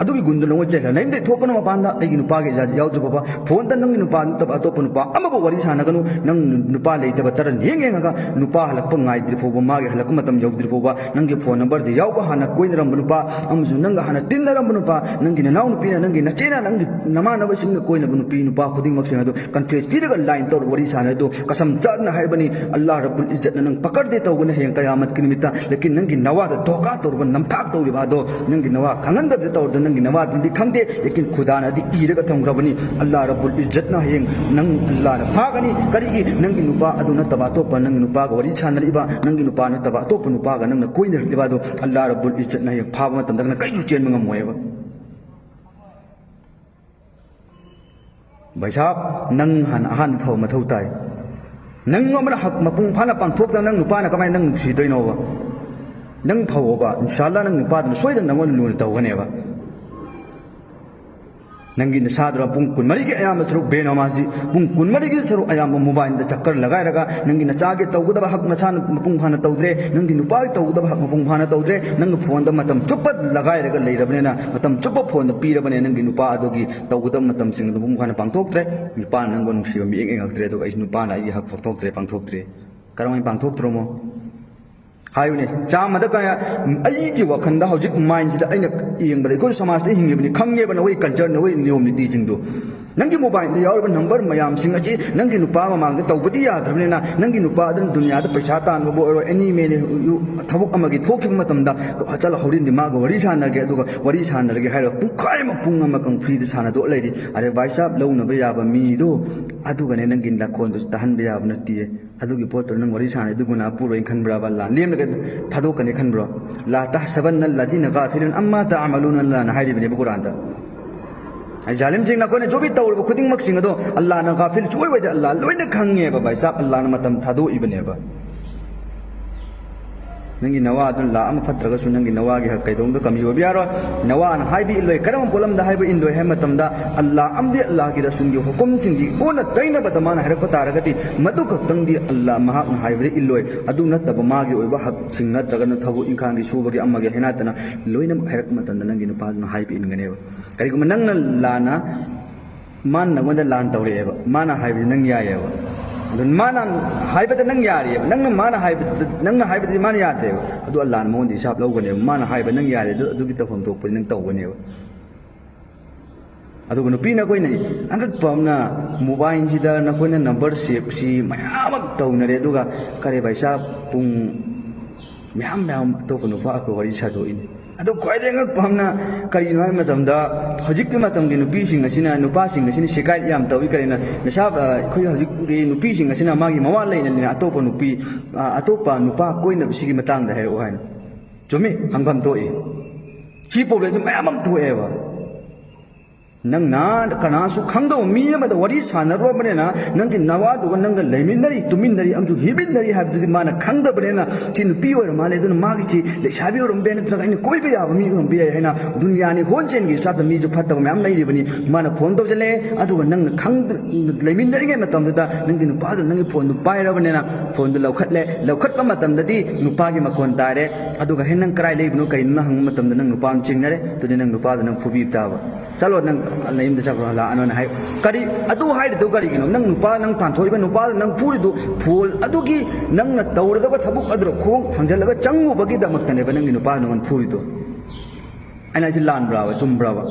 ꯑꯗꯨꯒꯤ ꯒꯨꯟꯗꯨ ꯅꯉꯣꯟꯗ ꯆꯦꯜꯂꯦ꯫ ꯅꯌꯨꯝꯗꯩ ꯊꯣꯛꯀꯅꯨ ꯃꯄꯥꯟꯗ, ꯑꯩꯒꯤ ꯅꯨꯄꯥꯒꯤ ꯏꯖꯥꯗꯤ ꯌꯥꯎꯗ꯭ꯔꯤ ꯐꯥꯎꯕ꯫ ꯐꯣꯟꯗ ꯅꯪꯒꯤ ꯅꯨꯄꯥ ꯅꯠꯇꯕ ꯑꯇꯣꯞꯄ ꯅꯨꯄꯥ ꯑꯃꯕꯨ ꯋꯥꯔꯤ ꯁꯥꯟꯅꯒꯅꯨ꯫ ꯅꯪ ꯅꯨꯄꯥ ꯂꯩꯇꯕ ꯇꯔꯟ ꯌꯦꯡ ꯌꯦꯡꯉꯒ ꯅꯨꯄꯥ ꯍꯜꯂꯛꯄ ꯉꯥꯏꯗ꯭ꯔꯤ ꯐꯥꯎꯕ, ꯃꯥꯒꯤ ꯍꯜꯂꯛꯄ ꯃꯇꯝ ꯌꯧꯗ꯭ꯔꯤ ꯐꯥꯎꯕ, ꯅꯪꯒꯤ ꯐꯣꯟ ꯅꯝꯕꯔꯗ ꯌꯥꯎꯕ ꯍꯥꯟꯅ ꯀꯣꯏꯅꯔꯝꯕ ꯅꯨꯄꯥ ꯑꯃꯁꯨꯡ ꯅꯪꯒ ꯍꯥꯟꯅ ꯇꯤꯟꯅꯔꯝꯕ ꯅꯨꯄꯥ, ꯅꯪꯒꯤ ꯅꯅꯥꯎ ꯅꯨꯄꯤꯅ, ꯅꯪꯒꯤ ꯅꯆꯦꯅ, ꯅꯪꯒꯤ ꯅꯃꯥꯟꯅꯕꯁꯤꯡꯒ ꯀꯣꯏꯅꯕ ꯅꯨꯄꯤ ꯅꯨꯄꯥ ꯈꯨꯗꯤꯡꯃꯛꯁꯤꯡ ꯑꯗꯨ ꯀꯟꯐ꯭ꯌꯨꯁ ꯄꯤꯔꯒ ꯂꯥꯏꯟ ꯇꯧꯔꯒ ꯋꯥꯔꯤ ꯁꯥꯟꯅꯔꯦ꯫ ꯑꯗꯨ ꯀꯁꯝ ꯆꯥꯗꯅ ꯍꯥꯏꯕꯅꯤ, ꯑꯜꯂꯥꯍ ꯔꯕꯨꯜ ꯏꯖꯠꯅ ꯅꯪ ꯄꯀꯔꯗꯦ ꯇꯧꯒꯅꯤ ꯍꯌꯦꯡ ꯀꯌꯥꯃꯠꯀꯤ ꯅꯨꯃꯤꯠꯇ꯫ ꯂꯦꯀꯤꯟ ꯅꯪꯒꯤ ꯅꯋꯥꯗ ꯙꯣꯀꯥ ꯇꯧꯔꯨꯕ, ꯅꯝꯊꯥꯛ ꯇꯧꯔꯤꯕ ꯑꯗꯣ, ꯅꯪꯒꯤ ꯅꯋꯥ ꯈꯪꯍꯟꯗꯕꯗꯤ ꯇꯧꯔꯗ, ꯅꯪꯒꯤ ꯅꯋꯥꯗꯨꯅꯗꯤ ꯈꯪꯗꯦ, ꯂꯦꯀꯤꯟ ꯈꯨꯗꯥꯅꯗꯤ ꯏꯔꯒ ꯊꯝꯈ꯭ꯔꯕꯅꯤ꯫ ꯑꯜꯂꯥꯍ ꯔꯕꯨꯜ ꯏꯖꯠꯅ ꯍꯌꯦꯡ ꯅꯪ ꯑꯜꯂꯥꯍꯅ ꯐꯥꯒꯅꯤ꯫ ꯀꯔꯤꯒꯤ? ꯅꯪꯒꯤ ꯅꯨꯄꯥ ꯑꯗꯨ ꯅꯠꯇꯕ ꯑꯇꯣꯞꯄ, ꯅꯪꯒꯤ ꯅꯨꯄꯥꯒ ꯋꯥꯔꯤ ꯁꯥꯟꯅꯔꯤꯕ, ꯅꯪꯒꯤ ꯅꯨꯄꯥ ꯅꯠꯇꯕ ꯑꯇꯣꯞꯄ ꯅꯨꯄꯥꯒ ꯅꯪꯅ ꯀꯣꯏꯅꯔꯤꯕ ꯑꯗꯣ, ꯑꯜꯂꯥꯍ ꯔꯕꯨꯜ ꯏꯖꯠꯅ ꯍꯌꯦꯡ ꯐꯥꯕ ꯃꯇꯝꯗ ꯅꯪ ꯀꯔꯤꯁꯨ ꯆꯦꯟꯕ ꯉꯝꯃꯣꯏꯕ꯫ ꯚꯥꯏ ꯁꯥꯍꯕ, ꯅꯪ ꯍꯥꯟꯅ ꯑꯍꯥꯟꯕ ꯐꯕ ꯃꯊꯧ ꯇꯥꯏ꯫ ꯅꯪ ꯑꯃꯅ ꯍꯛ ꯃꯄꯨꯡ ꯐꯥꯅ ꯄꯥꯡꯊꯣꯛꯇꯅ ꯅꯪ ꯅꯨꯄꯥꯅ ꯀꯃꯥꯏꯅ ꯅꯪ ꯅꯨꯡꯁꯤꯗꯣꯏꯅꯣꯕ? ꯅꯪ ꯐꯧꯑꯣꯕ, ꯏꯟꯁꯥ ꯑꯜꯂꯥ ꯅꯪ ꯅꯨꯄꯥꯗꯨꯅ ꯁꯣꯏꯗꯅ ꯅꯪꯉꯣꯟꯗ ꯂꯨꯅ ꯇꯧꯒꯅꯦꯕ꯫ ꯅꯪꯒꯤ ꯅꯁꯥꯗꯨꯅ ꯄꯨꯡ ꯀꯨꯟꯃꯔꯤꯒꯤ ꯑꯌꯥꯝꯕ ꯁꯔꯨꯛ ꯕꯦꯅꯃꯥꯖꯤ, ꯄꯨꯡ ꯀꯨꯟꯃꯔꯤꯒꯤ ꯁꯔꯨꯛ ꯑꯌꯥꯝꯕ ꯃꯣꯕꯥꯏꯜꯗ ꯆꯛꯀꯔ ꯂꯒꯥꯏꯔꯒ, ꯅꯪꯒꯤ ꯅꯆꯥꯒꯤ ꯇꯧꯒꯗꯕ ꯍꯛ ꯅꯁꯥꯅ ꯃꯄꯨꯡ ꯐꯥꯅ ꯇꯧꯗ꯭ꯔꯦ, ꯅꯪꯒꯤ ꯅꯨꯄꯥꯒꯤ ꯇꯧꯒꯗꯕ ꯍꯛ ꯃꯄꯨꯡ ꯐꯥꯅ ꯇꯧꯗ꯭ꯔꯦ, ꯅꯪꯒꯤ ꯐꯣꯟꯗ ꯃꯇꯝ ꯆꯨꯞꯄ ꯂꯒꯥꯏꯔꯒ ꯂꯩꯔꯕꯅꯤꯅ, ꯃꯇꯝ ꯆꯨꯞꯄ ꯐꯣꯟꯗ ꯄꯤꯔꯕꯅꯤꯅ, ꯅꯪꯒꯤ ꯅꯨꯄꯥ ꯑꯗꯨꯒꯤ ꯇꯧꯒꯗꯕ ꯃꯇꯝꯁꯤꯡ ꯑꯗꯨ ꯃꯄꯨꯡ ꯐꯥꯅ ꯄꯥꯡꯊꯣꯛꯇ꯭ꯔꯦ꯫ ꯅꯨꯄꯥꯅ ꯅꯪꯕꯨ ꯅꯨꯡꯁꯤꯕ ꯃꯤꯠꯌꯦꯡ ꯌꯦꯡꯉꯛꯇ꯭ꯔꯦ, ꯑꯗꯨꯒ ꯑꯩ ꯅꯨꯄꯥꯅ ꯑꯩꯒꯤ ꯍꯛ ꯄꯥꯡꯊꯣꯛꯇ꯭ꯔꯦ, ꯄꯥꯡꯊꯣꯛꯇ꯭ꯔꯦ꯫ ꯀꯔꯝꯍꯥꯏꯅ ꯄꯥꯡꯊꯣꯛꯇ꯭ꯔꯣꯃꯣ? ꯍꯥꯏꯌꯨꯅꯦ, ꯆꯥꯝꯃꯗ ꯀꯌꯥ? ꯑꯩꯒꯤ ꯋꯥꯈꯜꯗ ꯍꯧꯖꯤꯛ ꯃꯥꯏꯟꯁꯤꯗ ꯑꯩꯅ ꯌꯦꯡꯕꯗ, ꯑꯩꯈꯣꯏ ꯁꯃꯥꯖꯇ ꯍꯤꯡꯉꯤꯕꯅꯤ, ꯈꯪꯉꯦꯕ ꯅꯈꯣꯏ ꯀꯜꯆꯔ, ꯅꯈꯣꯏ ꯅꯤꯌꯣꯝ ꯅꯤꯇꯤꯁꯤꯡꯗꯣ꯫ ꯅꯪꯒꯤ ꯃꯣꯕꯥꯏꯜꯗ ꯌꯥꯎꯔꯤꯕ ꯅꯝꯕꯔ ꯃꯌꯥꯝꯁꯤꯡ ꯑꯁꯤ ꯅꯪꯒꯤ ꯅꯨꯄꯥ ꯃꯃꯥꯡꯗ ꯇꯧꯕꯗꯤ ꯌꯥꯗ꯭ꯔꯕꯅꯤꯅ, ꯅꯪꯒꯤ ꯅꯨꯄꯥ ꯑꯗꯨꯅ ꯗꯨꯅꯤꯌꯥꯗ ꯄꯩꯁꯥ ꯇꯥꯟꯕꯕꯨ ꯑꯣꯏꯔꯣ, ꯑꯦꯅꯤ ꯃꯦꯟ ꯊꯕꯛ ꯑꯃꯒꯤ ꯊꯣꯛꯈꯤꯕ ꯃꯇꯝꯗ, "ꯆꯠꯂꯣ, ꯍꯣꯔꯦꯟꯗꯤ ꯃꯥꯒ ꯋꯥꯔꯤ ꯁꯥꯟꯅꯔꯒꯦ, ꯑꯗꯨꯒ ꯋꯥꯔꯤ ꯁꯥꯟꯅꯔꯒꯦ" ꯍꯥꯏꯔꯒ ꯄꯨꯡꯈꯥꯏ ꯑꯃ, ꯄꯨꯡ ꯑꯃ ꯀꯪ ꯐ꯭ꯔꯤꯗ ꯁꯥꯟꯅꯗꯣꯛ ꯂꯩꯔꯤ꯫ ꯑꯔꯦ ꯚꯥꯏ ꯁꯥꯍꯕ, ꯂꯧꯅꯕ ꯌꯥꯕ ꯃꯤꯗꯣ, ꯑꯗꯨꯒꯅꯦ ꯅꯪꯒꯤ ꯅꯈꯣꯟꯗꯨꯁꯨ ꯇꯥꯍꯟꯕ ꯌꯥꯕ ꯅꯠꯇꯤꯌꯦ꯫ ꯑꯗꯨꯒꯤ ꯄꯣꯠꯇꯨ ꯅꯪ ꯋꯥꯔꯤ ꯁꯥꯟꯅꯔꯤ, ꯑꯗꯨ ꯒꯨꯅꯥ ꯄꯨꯔꯣꯏꯅ ꯈꯟꯕ꯭ꯔꯕ? ꯑꯜꯂꯥ ꯂꯦꯝꯅꯒ ꯊꯥꯗꯣꯛꯀꯅꯤ ꯈꯟꯕ꯭ꯔꯣ? "ꯂꯥ ꯇꯥꯍꯁꯕꯟꯅ ꯑꯜꯂꯥꯗꯤꯅ ꯒꯥꯐꯤꯂꯨꯟ ꯑꯝꯃꯥ ꯇꯥꯃꯂꯨꯟ" ꯑꯜꯂꯥꯅ ꯍꯥꯏꯔꯤꯕꯅꯦꯕ ꯀꯨꯔꯥꯟꯗ꯫ ꯑꯩ ꯖꯥꯂꯤꯝꯁꯤꯡ, ꯅꯈꯣꯏꯅ ꯖꯣꯕꯤ ꯇꯧꯔꯤꯕ ꯈꯨꯗꯤꯡꯃꯛꯁꯤꯡ ꯑꯗꯣ ꯑꯜꯂꯥꯅ ꯒꯥꯐꯤꯜ ꯁꯨꯡꯑꯣꯏ ꯑꯣꯏꯗꯦ꯫ ꯑꯜꯂꯥ ꯂꯣꯏꯅ ꯈꯪꯉꯦꯕ ꯚꯥꯏ ꯁꯥꯍꯕ, ꯑꯜꯂꯥꯅ ꯃꯇꯝ ꯊꯥꯗꯣꯛꯏꯕꯅꯦꯕ꯫ ꯅꯪꯒꯤ ꯅꯋꯥ ꯑꯗꯨꯅ ꯂꯥꯛ ꯑꯃ ꯐꯠꯇ꯭ꯔꯒꯁꯨ ꯅꯪꯒꯤ ꯅꯋꯥꯒꯤ ꯍꯛ ꯀꯩꯗꯧꯅꯨꯡꯗ ꯀꯃꯤ ꯑꯣꯏꯕ ꯌꯥꯔꯣꯏ꯫ ꯅꯋꯥꯅ ꯍꯥꯏꯕ ꯏꯜꯂꯣꯏ꯫ ꯀꯔꯝꯕ ꯄꯣꯠꯂꯝꯗ ꯍꯥꯏꯕ ꯏꯜꯂꯣꯏ ꯍꯥꯏꯕ ꯃꯇꯝꯗ, ꯑꯜꯂꯥꯍ ꯑꯃꯗꯤ ꯑꯜꯂꯥꯍꯒꯤ ꯔꯁꯨꯜꯒꯤ ꯍꯨꯀꯨꯝꯁꯤꯡꯒꯤ ꯑꯣꯟꯅ ꯇꯩꯅꯕꯗ ꯃꯥꯅ ꯍꯥꯏꯔꯛꯄ ꯇꯥꯔꯒꯗꯤ, ꯃꯗꯨ ꯈꯛꯇꯪꯗꯤ ꯑꯜꯂꯥꯍ ꯃꯍꯥꯛꯅ ꯍꯥꯏꯕꯗ ꯏꯜꯂꯣꯏ꯫ ꯑꯗꯨ ꯅꯠꯇꯕ ꯃꯥꯒꯤ ꯑꯣꯏꯕ ꯍꯛꯁꯤꯡ ꯅꯠꯇ꯭ꯔꯒꯅ ꯊꯕꯛ ꯏꯪꯈꯥꯡꯒꯤ ꯁꯨꯕꯒꯤ ꯑꯃꯒꯤ ꯍꯥꯏꯅ ꯇꯥꯅ ꯂꯣꯏꯅꯃꯛ ꯍꯥꯏꯔꯛꯄ ꯃꯇꯝꯗ ꯅꯪꯒꯤ ꯅꯨꯄꯥꯗꯨꯅ ꯍꯥꯏꯕ ꯏꯟꯒꯅꯦꯕ꯫ ꯀꯔꯤꯒꯨꯝꯕ ꯅꯪꯅ ꯂꯥꯟꯅ ꯃꯥꯅ ꯅꯪꯉꯣꯟꯗ ꯂꯥꯟ ꯇꯧꯔꯛꯑꯦꯕ, ꯃꯥꯅ ꯍꯥꯏꯕꯗꯤ ꯅꯪ ꯌꯥꯏꯑꯕ꯫ ꯑꯗꯨ ꯃꯥꯅ ꯍꯥꯏꯕꯗ ꯅꯪ ꯌꯥꯔꯤꯑꯕ, ꯅꯪꯅ ꯃꯥꯅ ꯍꯥꯏꯕꯗ, ꯅꯪꯅ ꯍꯥꯏꯕꯗꯤ ꯃꯥꯅ ꯌꯥꯗ꯭ꯔꯦꯕ꯫ ꯑꯗꯨ ꯑꯜꯂꯥꯍꯅ ꯃꯉꯣꯟꯗ ꯍꯤꯁꯥꯕ ꯂꯧꯒꯅꯦꯕ꯫ ꯃꯥꯅ ꯍꯥꯏꯕ ꯅꯪ ꯌꯥꯔꯦ, ꯑꯗꯨ, ꯑꯗꯨꯒꯤ ꯇꯧꯐꯝ ꯊꯣꯛꯄꯗꯤ ꯅꯪ ꯇꯧꯒꯅꯦꯕ꯫ ꯑꯗꯨꯒ ꯅꯨꯄꯤ ꯅꯈꯣꯏꯅ ꯑꯉꯛꯄ ꯑꯃꯅ, ꯃꯣꯕꯥꯏꯜꯁꯤꯗ ꯅꯈꯣꯏꯅ ꯅꯝꯕꯔ ꯁꯦꯞꯁꯤ ꯃꯌꯥꯝ ꯑꯃ ꯇꯧꯅꯔꯦ, ꯑꯗꯨꯒ ꯀꯔꯦ ꯚꯥꯏ ꯁꯥꯍꯕ, ꯄꯨꯡ ꯃꯌꯥꯝ ꯃꯌꯥꯝ ꯑꯇꯣꯞꯄ ꯅꯨꯄꯥ ꯑꯩꯈꯣꯏ ꯋꯥꯔꯤ ꯁꯥꯗꯣꯛꯏꯅꯦ꯫ ꯑꯗꯣ ꯈ꯭ꯋꯥꯏꯗꯒꯤ ꯑꯉꯛꯄ ꯑꯃꯅ ꯀꯔꯤꯅꯣ ꯍꯥꯏꯕ ꯃꯇꯝꯗ, ꯍꯧꯖꯤꯛꯀꯤ ꯃꯇꯝꯒꯤ ꯅꯨꯄꯤꯁꯤꯡ ꯑꯁꯤꯅ, ꯅꯨꯄꯥꯁꯤꯡ ꯑꯁꯤꯅ ꯁꯤꯀꯥꯏꯠ ꯌꯥꯝ ꯇꯧꯏ꯫ ꯀꯔꯤꯅ ꯅꯤꯁꯥ, ꯑ, ꯑꯩꯈꯣꯏ ꯍꯧꯖꯤꯛꯀꯤ ꯅꯨꯄꯤꯁꯤꯡ ꯑꯁꯤꯅ ꯃꯥꯒꯤ ꯃꯋꯥ ꯂꯩꯅ ꯂꯩꯅ ꯑꯇꯣꯞꯄ ꯅꯨꯄꯤ, ꯑ, ꯑꯇꯣꯞꯄ ꯅꯨꯄꯥ ꯀꯣꯏꯅꯕꯁꯤꯒꯤ ꯃꯇꯥꯡꯗ ꯍꯥꯏꯔꯛꯑꯣ ꯍꯥꯏꯅ꯫ ꯆꯨꯝꯃꯤ, ꯍꯪꯐꯝ ꯊꯣꯛꯏ꯫ ꯁꯤ ꯄ꯭ꯔꯣꯕ꯭ꯂꯦꯝꯁꯤ ꯃꯌꯥꯝ ꯑꯃ ꯊꯣꯛꯑꯦꯕ꯫ ꯅꯪꯅ ꯀꯅꯥꯁꯨ ꯈꯪꯗꯕ ꯃꯤ ꯑꯃꯗ ꯋꯥꯔꯤ ꯁꯥꯟꯅꯔꯨꯔꯕꯅꯤꯅ, ꯅꯪꯒꯤ ꯅꯋꯥꯗꯨꯒ ꯅꯪꯒ ꯂꯩꯃꯤꯟꯅꯔꯤ, ꯇꯨꯃꯤꯟꯅꯔꯤ, ꯑꯃꯁꯨ ꯍꯤꯞꯃꯤꯟꯅꯔꯤ ꯍꯥꯏꯕꯗꯨꯗꯤ ꯃꯥꯅ ꯈꯪꯗꯕꯅꯤꯅ, ꯁꯤ ꯅꯨꯄꯤ ꯑꯣꯏꯔ ꯃꯥꯜꯂꯦ, ꯑꯗꯨꯅ ꯃꯥꯒꯤꯁꯤ ꯂꯩꯁꯥꯕꯤ ꯑꯣꯏꯔꯝꯕ ꯌꯥꯏ, ꯅꯠꯇ꯭ꯔꯒ ꯑꯩꯅ ꯀꯣꯏꯕ ꯌꯥꯕ ꯃꯤ ꯑꯣꯏꯔꯝꯕ ꯌꯥꯏ ꯍꯥꯏꯅ ꯗꯨꯅꯤꯌꯥꯅꯤ ꯍꯣꯟꯆꯦꯟꯒꯤ ꯁꯥꯇ ꯃꯤꯁꯨ ꯐꯠꯇꯕ ꯃꯌꯥꯝ ꯂꯩꯔꯤꯕꯅꯤ꯫ ꯃꯥꯅ ꯐꯣꯟ ꯇꯧꯁꯤꯜꯂꯛꯑꯦ, ꯑꯗꯨꯒ ꯅꯪꯅ ꯈꯪꯗ-, ꯂꯩꯃꯤꯟꯅꯔꯤꯉꯩ ꯃꯇꯝꯗꯨꯗ ꯅꯪꯒꯤ ꯅꯨꯄꯥꯗꯨ ꯅꯪꯒꯤ ꯐꯣꯟꯗꯨ ꯄꯥꯏꯔꯕꯅꯤꯅ, ꯐꯣꯟꯗꯨ ꯂꯧꯈꯠꯂꯦ, ꯂꯧꯈꯠꯄ ꯃꯇꯝꯗꯗꯤ ꯅꯨꯄꯥꯒꯤ ꯃꯈꯣꯟ ꯇꯥꯔꯦ, ꯑꯗꯨꯒ "ꯍꯦ, ꯅꯪ ꯀꯔꯥꯏ ꯂꯩꯕꯅꯣ, ꯀꯩꯅꯣ?" ꯍꯪꯕ ꯃꯇꯝꯗ ꯅꯪ ꯅꯨꯄꯥ ꯑꯃ ꯆꯤꯡꯅꯔꯦ, ꯑꯗꯨꯗꯤ ꯅꯪ ꯅꯨꯄꯥꯗꯨ ꯅꯪ ꯐꯨꯕꯤꯕ ꯇꯥꯕ꯫ "ꯆꯠꯂꯣ, ꯅꯪ ꯅꯌꯨꯝꯗ ꯆꯠꯈ꯭ꯔꯣ, ꯂꯥꯛꯑꯅꯣꯅ" ꯍꯥꯏ꯫ ꯀꯔꯤ ꯑꯗꯨ ꯍꯥꯏꯔꯤꯗꯨ ꯀꯔꯤꯒꯤꯅꯣ? ꯅꯪ ꯅꯨꯄꯥ, ꯅꯪ ꯇꯥꯟꯊꯣꯛꯏꯕ ꯅꯨꯄꯥꯗꯨ ꯅꯪ ꯐꯨꯔꯤꯗꯨ, ꯐꯣꯜ ꯑꯗꯨꯒꯤ ꯅꯪꯅ ꯇꯧꯔꯗꯕ ꯊꯕꯛ ꯑꯗꯨꯗ ꯈꯣꯡ ꯊꯥꯡꯖꯜꯂꯒ ꯆꯪꯉꯨꯕꯒꯤꯗꯃꯛꯇꯅꯦꯕ ꯅꯪꯒꯤ ꯅꯨꯄꯥꯗꯨ ꯅꯪꯉꯣꯟꯗ ꯐꯨꯔꯤꯗꯣ꯫ ꯑꯩꯅ ꯍꯥꯏꯁꯦ ꯂꯥꯟꯕ꯭ꯔꯥꯕ, ꯆꯨꯝꯕ꯭ꯔꯥꯕ?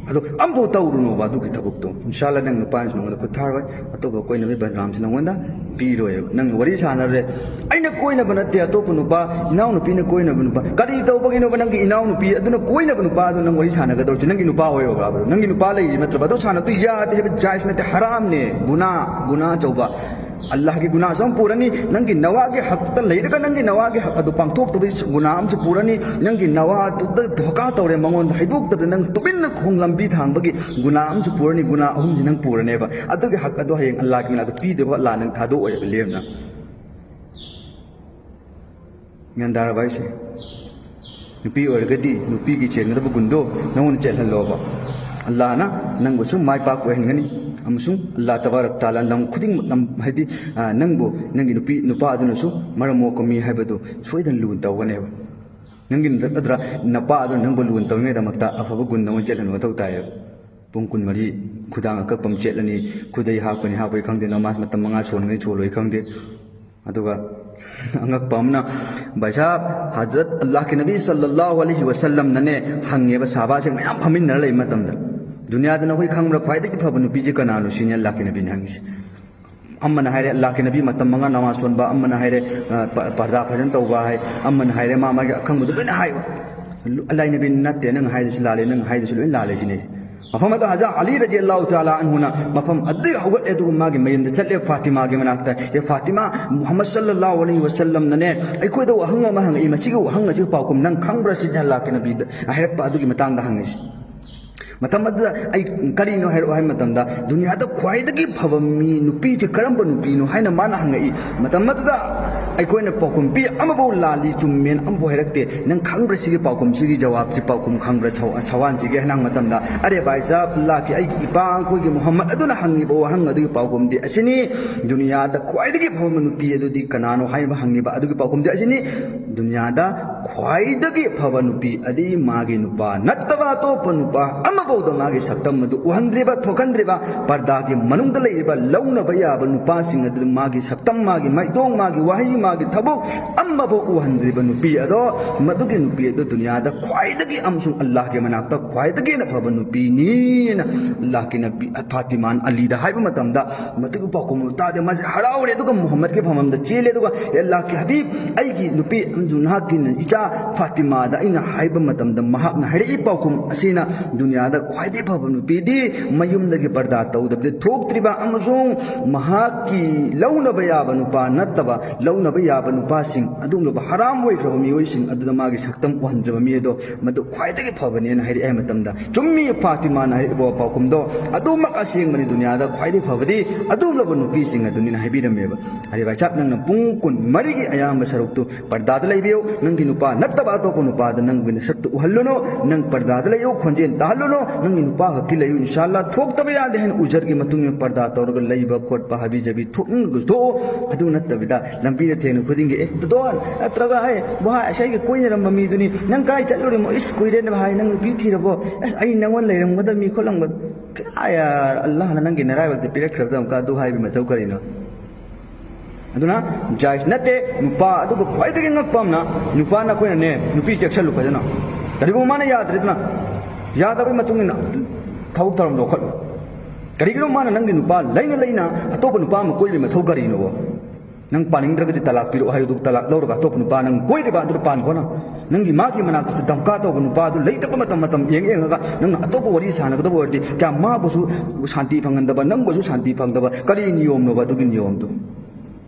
ꯑꯗꯣ ꯑꯝꯐꯥꯎ ꯇꯧꯔꯨꯅꯣꯕ ꯑꯗꯨꯒꯤ ꯊꯕꯛꯇꯣ꯫ ꯏꯟꯁꯥꯜꯂꯥ ꯅꯪ ꯅꯨꯄꯥꯅꯁꯨ ꯅꯉꯣꯟꯗ ꯈꯨꯠ ꯊꯥꯔꯣꯏ, ꯑꯇꯣꯞꯄ ꯀꯣꯏꯅꯕꯒꯤ ꯕꯗꯅꯥꯝꯁꯨ ꯅꯉꯣꯟꯗ ꯄꯤꯔꯣꯏꯕ꯫ ꯅꯪ ꯋꯥꯔꯤ ꯁꯥꯟꯅꯔꯦ, "ꯑꯩꯅ ꯀꯣꯏꯅꯕ ꯅꯠꯇꯦ ꯑꯇꯣꯞꯄ ꯅꯨꯄꯥ, ꯏꯅꯥꯎꯅꯨꯄꯤꯅ ꯀꯣꯏꯅꯕ ꯅꯨꯄꯥ"꯫ ꯀꯔꯤ ꯇꯧꯕꯒꯤꯅꯣꯕ ꯅꯪꯒꯤ ꯏꯅꯥꯎꯅꯨꯄꯤ ꯑꯗꯨꯅ ꯀꯣꯏꯅꯕ ꯅꯨꯄꯥꯗꯣ ꯅꯪ ꯋꯥꯔꯤ ꯁꯥꯟꯅꯒꯗꯧꯔꯤꯁꯦ? ꯅꯪꯒꯤ ꯅꯨꯄꯥ ꯑꯣꯏꯔꯣꯕ ꯑꯗꯣ? ꯅꯪꯒꯤ ꯅꯨꯄꯥ ꯂꯩꯔꯤ ꯅꯠꯇ꯭ꯔꯕ? ꯑꯗꯣ ꯁꯥꯟꯅꯕꯗꯣ ꯌꯥꯗꯦ ꯍꯥꯏꯕ, ꯖꯥꯏꯖ ꯅꯠꯇꯦ, ꯍꯔꯥꯝꯅꯦ, ꯒꯨꯅꯥ, ꯒꯨꯅꯥ ꯑꯆꯧꯕ꯫ ꯑꯜꯂꯥꯍꯒꯤ ꯒꯨꯅꯥꯁꯨ ꯑꯃ ꯄꯨꯔꯅꯤ, ꯅꯪꯒꯤ ꯅꯋꯥꯒꯤ ꯍꯛꯇ ꯂꯩꯔꯒ ꯅꯪꯒꯤ ꯅꯋꯥꯒꯤ ꯍꯛ ꯑꯗꯨ ꯄꯥꯡꯊꯣꯛꯇꯕꯒꯤ ꯒꯨꯅꯥ ꯑꯃꯁꯨ ꯄꯨꯔꯅꯤ, ꯅꯪꯒꯤ ꯅꯋꯥꯗꯨꯗ ꯙꯣꯀꯥ ꯇꯧꯔꯦ, ꯃꯉꯣꯟꯗ ꯍꯩꯗꯣꯛꯇꯕꯗ ꯅꯪ ꯇꯨꯃꯤꯟꯅ ꯈꯣꯡ ꯂꯝꯕꯤ ꯊꯥꯡꯕꯒꯤ ꯒꯨꯅꯥ ꯑꯃꯁꯨ ꯄꯨꯔꯅꯤ, ꯒꯨꯅꯥ ꯑꯍꯨꯝꯁꯤ ꯅꯪ ꯄꯨꯔꯅꯦꯕ꯫ ꯑꯗꯨꯒꯤ ꯍꯛ ꯑꯗꯣ ꯍꯌꯦꯡ ꯑꯜꯂꯥꯍꯒꯤ ꯃꯅꯥꯛꯇ ꯄꯤꯗꯦꯕ, ꯑꯜꯂꯥꯍ ꯅꯪ ꯊꯥꯗꯣꯛꯑꯣꯏꯕ ꯂꯦꯝꯅ꯫ ꯒ꯭ꯌꯥꯟ ꯇꯥꯔꯕ ꯑꯩꯁꯦ? ꯅꯨꯄꯤ ꯑꯣꯏꯔꯒꯗꯤ ꯅꯨꯄꯤꯒꯤ ꯆꯦꯟꯒꯗꯕ ꯒꯨꯟꯗꯣ ꯅꯉꯣꯟꯗ ꯆꯦꯜꯍꯜꯂꯣꯕ꯫ ꯑꯜꯂꯥꯍꯅ ꯅꯪꯕꯨꯁꯨ ꯃꯥꯏ ꯄꯥꯛꯄ ꯑꯣꯏꯍꯟꯒꯅꯤ, ꯑꯃꯁꯨꯡ ꯑꯜꯂꯥꯍ ꯇꯕꯥꯔꯛ ꯇꯥꯂꯥ ꯂꯝ ꯈꯨꯗꯤꯡꯃꯛ, ꯂꯝ, ꯍꯥꯏꯗꯤ, ꯑ, ꯅꯪꯕꯨ, ꯅꯪꯒꯤ ꯅꯨꯄꯤ ꯅꯨꯄꯥ ꯑꯗꯨꯅꯁꯨ ꯃꯔꯝ ꯃꯣꯛꯄ ꯃꯤ ꯍꯥꯏꯕꯗꯨ ꯁꯣꯏꯗꯅ ꯂꯨꯅ ꯇꯧꯒꯅꯦꯕ꯫ ꯅꯪꯒꯤ ꯅꯠꯇ꯭ꯔ ꯅꯄꯥ ꯑꯗꯨꯅ ꯅꯪꯕꯨ ꯂꯨꯅ ꯇꯧꯔꯤꯉꯩꯗꯃꯛꯇ ꯑꯐꯕ ꯒꯨꯟ ꯅꯉꯣꯟꯗ ꯆꯦꯜꯍꯟꯕ ꯃꯊꯧ ꯇꯥꯏꯌꯦꯕ꯫ ꯄꯨꯡ ꯀꯨꯟꯃꯔꯤ ꯈꯨꯗꯥꯡ ꯑꯀꯛꯄ ꯑꯃ ꯆꯦꯠꯂꯅꯤ, ꯈꯨꯗꯩ ꯍꯥꯞꯀꯅꯤ, ꯍꯥꯞꯄꯣꯏ ꯈꯪꯗꯦ, ꯅꯃꯥꯖ ꯃꯇꯝ ꯃꯉꯥ ꯁꯣꯟꯒꯅꯤ, ꯁꯣꯜꯂꯣꯏ ꯈꯪꯗꯦ꯫ ꯑꯗꯨꯒ ꯑꯉꯛꯄ ꯑꯃꯅ, ꯚꯥꯏ ꯁꯥꯍꯕ, ꯍꯖꯔꯠ ꯑꯜꯂꯥꯍꯀꯤ ꯅꯕꯤ ꯁꯜꯂꯜꯂꯥꯍꯨ ꯑꯂꯩꯍꯤ ꯋꯁꯜꯂꯝꯅꯅꯦ ꯍꯪꯉꯦꯕ, ꯁꯍꯥꯕꯥꯁꯤꯡ ꯃꯌꯥꯝ ꯐꯝꯃꯤꯟꯅꯔ ꯂꯩꯕ ꯃꯇꯝꯗ, "ꯗꯨꯅꯤꯌꯥꯗ ꯅꯈꯣꯏ ꯈꯪꯕ꯭ꯔꯥ, ꯈ꯭ꯋꯥꯏꯗꯒꯤ ꯐꯕ ꯅꯨꯄꯤꯁꯦ ꯀꯅꯥꯅꯣ?" ꯁꯤꯅꯤ ꯑꯜꯂꯥꯍꯀꯤ ꯅꯕꯤꯅ ꯍꯪꯉꯤꯁꯦ꯫ ꯑꯃꯅ ꯍꯥꯏꯔꯦ ꯑꯜꯂꯥꯍꯀꯤ ꯅꯕꯤ ꯃꯇꯝ ꯃꯉꯥ ꯅꯃꯥꯖ ꯁꯣꯟꯕ, ꯑꯃꯅ ꯍꯥꯏꯔꯦ, ꯑ, ꯄ-, ꯄꯔꯗꯥ ꯐꯖꯅ ꯇꯧꯕ ꯍꯥꯏ, ꯑꯃꯅ ꯍꯥꯏꯔꯦ ꯃꯥ ꯃꯥꯒꯤ ꯑꯈꯪꯕꯗꯣ ꯂꯣꯏꯅ ꯍꯥꯏꯕ꯫ ꯑꯜꯂꯥꯍꯀꯤ ꯅꯕꯤꯅ, "ꯅꯠꯇꯦ, ꯅꯪ ꯍꯥꯏꯗꯨꯁꯨ ꯂꯥꯜꯂꯦ, ꯅꯪ ꯍꯥꯏꯗꯨꯁꯨ ꯂꯣꯏꯅ ꯂꯥꯜꯂꯦ" ꯁꯤꯅꯦ꯫ ꯃꯐꯝ ꯑꯗꯣ ꯍꯖꯔꯠ ꯑꯂꯤ ꯔꯖꯤꯌꯜꯂꯥꯍꯨ ꯇꯥꯂꯥ ꯑꯟꯍꯨꯅ ꯃꯐꯝ ꯑꯗꯨꯗꯒꯤ ꯍꯧꯒꯠꯂꯦ, ꯑꯗꯨꯒ ꯃꯥꯒꯤ ꯃꯌꯨꯝꯗ ꯆꯠꯂꯦ, ꯐꯥꯇꯤꯃꯥꯒꯤ ꯃꯅꯥꯛꯇ, "ꯑꯦ ꯐꯥꯇꯤꯃꯥ, ꯃꯨꯍꯝꯃꯗ ꯁꯜꯂꯜꯂꯥꯍꯨ ꯑꯂꯩꯍꯤ ꯋꯁꯜꯂꯝꯅꯅꯦ ꯑꯩꯈꯣꯏꯗ ꯋꯥꯍꯪ ꯑꯃ ꯍꯪꯉꯛꯏ, ꯃꯁꯤꯒꯤ ꯋꯥꯍꯪ ꯑꯁꯤꯒꯤ ꯄꯥꯎꯈꯨꯝ ꯅꯪ ꯈꯪꯕ꯭ꯔꯥ?" ꯁꯤꯅꯤ ꯑꯜꯂꯥꯍꯀꯤ ꯅꯕꯤꯗ ꯍꯥꯏꯔꯛꯄ ꯑꯗꯨꯒꯤ ꯃꯇꯥꯡꯗ ꯍꯪꯉꯤꯁꯤ꯫ ꯃꯇꯝ ꯑꯗꯨꯗ ꯑꯩ ꯀꯔꯤꯅꯣ ꯍꯥꯏꯔꯛꯑꯣ ꯍꯥꯏꯕ ꯃꯇꯝꯗ, ꯗꯨꯅꯤꯌꯥꯗ ꯈ꯭ꯋꯥꯏꯗꯒꯤ ꯐꯕ ꯃꯤ, ꯅꯨꯄꯤꯁꯦ ꯀꯔꯝꯕ ꯅꯨꯄꯤꯅꯣ ꯍꯥꯏꯅ ꯃꯥꯅ ꯍꯪꯉꯛꯏ꯫ ꯃꯇꯝ ꯑꯗꯨꯗ ꯑꯩꯈꯣꯏꯅ ꯄꯥꯎꯈꯨꯝ ꯄꯤ, ꯑꯃꯐꯥꯎ ꯂꯥꯜꯂꯤ ꯆꯨꯝꯃꯦꯅ ꯑꯃꯐꯥꯎ ꯍꯥꯏꯔꯛꯇꯦ꯫ "ꯅꯪ ꯈꯪꯕ꯭ꯔꯥ ꯁꯤꯒꯤ ꯄꯥꯎꯈꯨꯝꯁꯤꯒꯤ ꯖꯋꯥꯕꯁꯤ, ꯄꯥꯎꯈꯨꯝ ꯈꯪꯕ꯭ꯔꯥ ꯁꯧ-, ꯁꯧꯍꯥꯟꯁꯤꯒꯦ?" ꯍꯥꯏꯅ ꯍꯪꯕ ꯃꯇꯝꯗ, "ꯑꯔꯦ ꯚꯥꯏ ꯁꯥꯍꯕ, ꯑꯜꯂꯥꯍꯀꯤ ꯑꯩꯒꯤ ꯏꯄꯥ ꯑꯩꯈꯣꯏꯒꯤ ꯃꯨꯍꯝꯃꯗ ꯑꯗꯨꯅ ꯍꯪꯉꯤꯕ ꯋꯥꯍꯪ ꯑꯗꯨꯒꯤ ꯄꯥꯎꯈꯨꯝꯗꯤ ꯑꯁꯤꯅꯤ, ꯗꯨꯅꯤꯌꯥꯗ ꯈ꯭ꯋꯥꯏꯗꯒꯤ ꯐꯕ ꯅꯨꯄꯤ ꯑꯗꯨꯗꯤ ꯀꯅꯥꯅꯣ ꯍꯥꯏꯕ ꯍꯪꯉꯤꯕ ꯑꯗꯨꯒꯤ ꯄꯥꯎꯈꯨꯝꯗꯤ ꯑꯁꯤꯅꯤ, ꯗꯨꯅꯤꯌꯥꯗ ꯈ꯭ꯋꯥꯏꯗꯒꯤ ꯐꯕ ꯅꯨꯄꯤ ꯑꯗꯤ ꯃꯥꯒꯤ ꯅꯨꯄꯥ ꯅꯠꯇꯕ ꯑꯇꯣꯞꯄ ꯅꯨꯄꯥ ꯑꯃꯐꯥꯎꯗ ꯃꯥꯒꯤ ꯁꯛꯇꯝ ꯑꯗꯨ ꯎꯍꯟꯗ꯭ꯔꯤꯕ, ꯊꯣꯛꯍꯟꯗ꯭ꯔꯤꯕ, ꯄꯔꯗꯥꯒꯤ ꯃꯅꯨꯡꯗ ꯂꯩꯔꯤꯕ, ꯂꯧꯅꯕ ꯌꯥꯕ ꯅꯨꯄꯥꯁꯤꯡ ꯑꯗꯨ ꯃꯥꯒꯤ ꯁꯛꯇꯝ, ꯃꯥꯒꯤ ꯃꯥꯏꯗꯣꯡ, ꯃꯥꯒꯤ ꯋꯥꯍꯩ, ꯃꯥꯒꯤ ꯊꯕꯛ ꯑꯃꯐꯥꯎ ꯎꯍꯟꯗ꯭ꯔꯤꯕ ꯅꯨꯄꯤ ꯑꯗꯣ, ꯃꯗꯨꯒꯤ ꯅꯨꯄꯤ ꯑꯗꯨ ꯗꯨꯅꯤꯌꯥꯗ ꯈ꯭ꯋꯥꯏꯗꯒꯤ ꯑꯃꯁꯨꯡ ꯑꯜꯂꯥꯍꯀꯤ ꯃꯅꯥꯛꯇ ꯈ꯭ꯋꯥꯏꯗꯒꯤ ꯍꯦꯟꯅ ꯐꯕ ꯅꯨꯄꯤꯅꯤꯅ ꯑꯜꯂꯥꯍꯀꯤ ꯅꯕꯤ ꯐꯥꯇꯤꯃꯥꯅ ꯑꯂꯤꯗ ꯍꯥꯏꯕ ꯃꯇꯝꯗ, ꯃꯗꯨꯒꯤ ꯄꯥꯎꯈꯨꯝ ꯑꯗꯨ ꯇꯥꯗꯦ, ꯃꯥꯁꯦ ꯍꯔꯥꯎꯔꯦ, ꯑꯗꯨꯒ ꯃꯨꯍꯝꯃꯗꯀꯤ ꯐꯝꯐꯝꯗ ꯆꯦꯜꯂꯦ, ꯑꯗꯨꯒ, "ꯑꯦ ꯑꯜꯂꯥꯍꯀꯤ ꯍꯕꯤꯕ, ꯑꯩꯒꯤ ꯅꯨꯄꯤ ꯑꯃꯁꯨꯡ ꯅꯍꯥꯛꯀꯤ ꯏꯆꯥ ꯐꯥꯇꯤꯃꯥꯗ ꯑꯩꯅ ꯍꯥꯏꯕ ꯃꯇꯝꯗ, ꯃꯍꯥꯛꯅ ꯍꯥꯏꯔꯛꯏ ꯄꯥꯎꯈꯨꯝ ꯑꯁꯤꯅ, ꯗꯨꯅꯤꯌꯥꯗ ꯈ꯭ꯋꯥꯏꯗꯒꯤ ꯐꯕ ꯅꯨꯄꯤꯗꯤ ꯃꯌꯨꯝꯗꯒꯤ ꯄꯔꯗꯥ ꯇꯧꯗꯕꯤꯗ ꯊꯣꯛꯇ꯭ꯔꯤꯕ ꯑꯃꯁꯨꯡ ꯃꯍꯥꯛꯀꯤ ꯂꯧꯅꯕ ꯌꯥꯕ ꯅꯨꯄꯥ ꯅꯠꯇꯕ, ꯂꯧꯅꯕ ꯌꯥꯕ ꯅꯨꯄꯥꯁꯤꯡ, ꯑꯗꯨꯒꯨꯝꯂꯕ ꯍꯔꯥꯝ ꯑꯣꯏꯈ꯭ꯔꯕ ꯃꯤꯑꯣꯏꯁꯤꯡ ꯑꯗꯨꯗ ꯃꯥꯒꯤ ꯁꯛꯇꯝ ꯎꯍꯟꯗ꯭ꯔꯕ ꯃꯤ ꯑꯗꯣ, ꯃꯗꯨ ꯈ꯭ꯋꯥꯏꯗꯒꯤ ꯐꯕꯅꯦꯅ ꯍꯥꯏꯔꯛꯑꯦ ꯍꯥꯏ ꯃꯇꯝꯗ, ꯆꯨꯝꯃꯤ, ꯐꯥꯇꯤꯃꯥꯅ ꯍꯥꯏꯔꯛꯏꯕ ꯄꯥꯎꯈꯨꯝꯗꯣ ꯑꯗꯨꯃꯛ ꯑꯁꯦꯡꯕꯅꯤ, ꯗꯨꯅꯤꯌꯥꯗ ꯈ꯭ꯋꯥꯏꯗꯒꯤ ꯐꯕꯗꯤ ꯑꯗꯨꯒꯨꯝꯂꯕ ꯅꯨꯄꯤꯁꯤꯡ ꯑꯗꯨꯅꯤꯅ ꯍꯥꯏꯕꯤꯔꯝꯃꯦꯕ꯫ ꯑꯔꯦ ꯚꯥꯏ ꯁꯥꯍꯕ, ꯅꯪꯅ ꯄꯨꯡ ꯀꯨꯟꯃꯔꯤꯒꯤ ꯑꯌꯥꯝꯕ ꯁꯔꯨꯛꯇꯨ ꯄꯔꯗꯥꯗ ꯂꯩꯕꯤꯌꯨ꯫ ꯅꯪꯒꯤ ꯅꯨꯄꯥ ꯅꯠꯇꯕ ꯑꯇꯣꯞꯄ ꯅꯨꯄꯥꯗ ꯅꯪꯒꯤ ꯅꯁꯛꯇꯨ ꯎꯍꯜꯂꯨꯅꯨ꯫ ꯅꯪ ꯄꯔꯗꯥꯗ ꯂꯩꯌꯨ, ꯈꯣꯟꯖꯦꯜ ꯇꯥꯍꯜꯂꯨꯅꯨ꯫ ꯅꯪꯒꯤ ꯅꯨꯄꯥ ꯈꯛꯀꯤ ꯂꯩꯌꯨ꯫ ꯏꯟꯁꯥ ꯑꯜꯂꯥ, ꯊꯣꯛꯇꯕ ꯌꯥꯗꯦ ꯍꯥꯏꯅ ꯎꯖꯔꯒꯤ ꯃꯇꯨꯡ ꯏꯟꯅ ꯄꯔꯗꯥ ꯇꯧꯔꯒ ꯂꯩꯕ ꯈꯣꯠꯄ, ꯍꯥꯕꯤ ꯖꯥꯕꯤ ꯊꯣꯛꯅꯤꯡꯉꯒꯁꯨ ꯊꯣꯛꯑꯣ꯫ ꯑꯗꯨ ꯅꯠꯇꯕꯤꯗ ꯂꯝꯕꯤꯗ ꯊꯦꯡꯅ ꯈꯨꯗꯤꯡꯒꯤ, "ꯑꯦ, ꯗꯣꯟ, ꯅꯠꯇ꯭ꯔꯒ, ꯍꯦ, ꯚꯥꯏ, ꯉꯁꯥꯏꯒꯤ ꯀꯣꯏꯅꯔꯝꯕ ꯃꯤꯗꯨꯅꯤ, ꯅꯪ ꯀꯥꯏ ꯆꯠꯂꯨꯔꯤꯃꯣ? ꯏꯁ, ꯀꯨꯏꯔꯦꯅꯦ ꯚꯥꯏ, ꯅꯪ ꯅꯨꯄꯤ ꯊꯤꯔꯕꯣ? ꯑꯁ, ꯑꯩ ꯅꯪꯉꯣꯟ ꯂꯩꯔꯝꯒꯗꯕ ꯃꯤ ꯈꯣꯠꯂꯝꯒꯗꯕ꯫ ꯀꯌꯥ, ꯌꯥꯔ, ꯑꯜꯂꯥꯍꯅ ꯅꯪꯒꯤ ꯅꯔꯥꯏꯕꯛꯇ ꯄꯤꯔꯛꯈ꯭ꯔꯕꯗ ꯑꯃꯨꯛꯀ ꯑꯗꯨ ꯍꯥꯏꯕ ꯃꯊꯧ ꯀꯔꯤꯅꯣ?" ꯑꯗꯨꯅ ꯖꯥꯏꯖ ꯅꯠꯇꯦ꯫ ꯅꯨꯄꯥ, ꯑꯗꯨꯒ ꯈ꯭ꯋꯥꯏꯗꯒꯤ ꯉꯛꯄ ꯑꯃꯅ, ꯅꯨꯄꯥꯅ ꯑꯩꯈꯣꯏꯅꯅꯦ, ꯅꯨꯄꯤ ꯆꯦꯛꯁꯜꯂꯨ ꯐꯖꯅ꯫ ꯀꯔꯤꯒꯨꯝꯕ ꯃꯥꯅ ꯌꯥꯗ꯭ꯔꯦꯗꯅ, ꯌꯥꯗꯕꯒꯤ ꯃꯇꯨꯡ ꯏꯟꯅ ꯊꯕꯛ ꯊꯧꯔꯝ ꯂꯧꯈꯠꯂꯨ꯫ ꯀꯔꯤꯒꯤꯅꯣ ꯃꯥꯅ ꯅꯪꯒꯤ ꯅꯨꯄꯥ ꯂꯩꯅ ꯂꯩꯅ ꯑꯇꯣꯞꯄ ꯅꯨꯄꯥ ꯑꯃ ꯀꯣꯏꯕꯒꯤ ꯃꯊꯧ ꯀꯔꯤꯅꯣꯕ? ꯅꯪ ꯄꯥꯅꯤꯡꯗ꯭ꯔꯒꯗꯤ ꯇꯂꯥꯛ ꯄꯤꯔꯛꯑꯣ ꯍꯥꯏꯌꯨ, ꯑꯗꯨꯒ ꯇꯂꯥꯛ ꯂꯧꯔꯒ ꯑꯇꯣꯞꯄ ꯅꯨꯄꯥ ꯅꯪ ꯀꯣꯏꯔꯤꯕ ꯑꯗꯨꯗ ꯄꯥꯟꯈꯣꯅ꯫ ꯅꯪꯒꯤ ꯃꯥꯒꯤ ꯃꯅꯥꯛꯇꯁꯨ ꯙꯝꯀꯥ ꯇꯧꯕ ꯅꯨꯄꯥꯗꯨ ꯂꯩꯇꯕ ꯃꯇꯝ, ꯃꯇꯝ ꯌꯦꯡ ꯌꯦꯡꯉꯒ ꯅꯪꯅ ꯑꯇꯣꯞꯄ ꯋꯥꯔꯤ ꯁꯥꯟꯅꯒꯗꯕ ꯑꯣꯏꯔꯗꯤ, ꯀꯌꯥ ꯃꯥꯕꯨꯁꯨ ꯁꯥꯟꯇꯤ ꯐꯪꯍꯟꯗꯕ, ꯅꯪꯕꯨꯁꯨ ꯁꯥꯟꯇꯤ ꯐꯪꯗꯕ, ꯀꯔꯤ ꯅꯤꯌꯣꯝꯅꯣꯕ ꯑꯗꯨꯒꯤ ꯅꯤꯌꯣꯝꯗꯨ?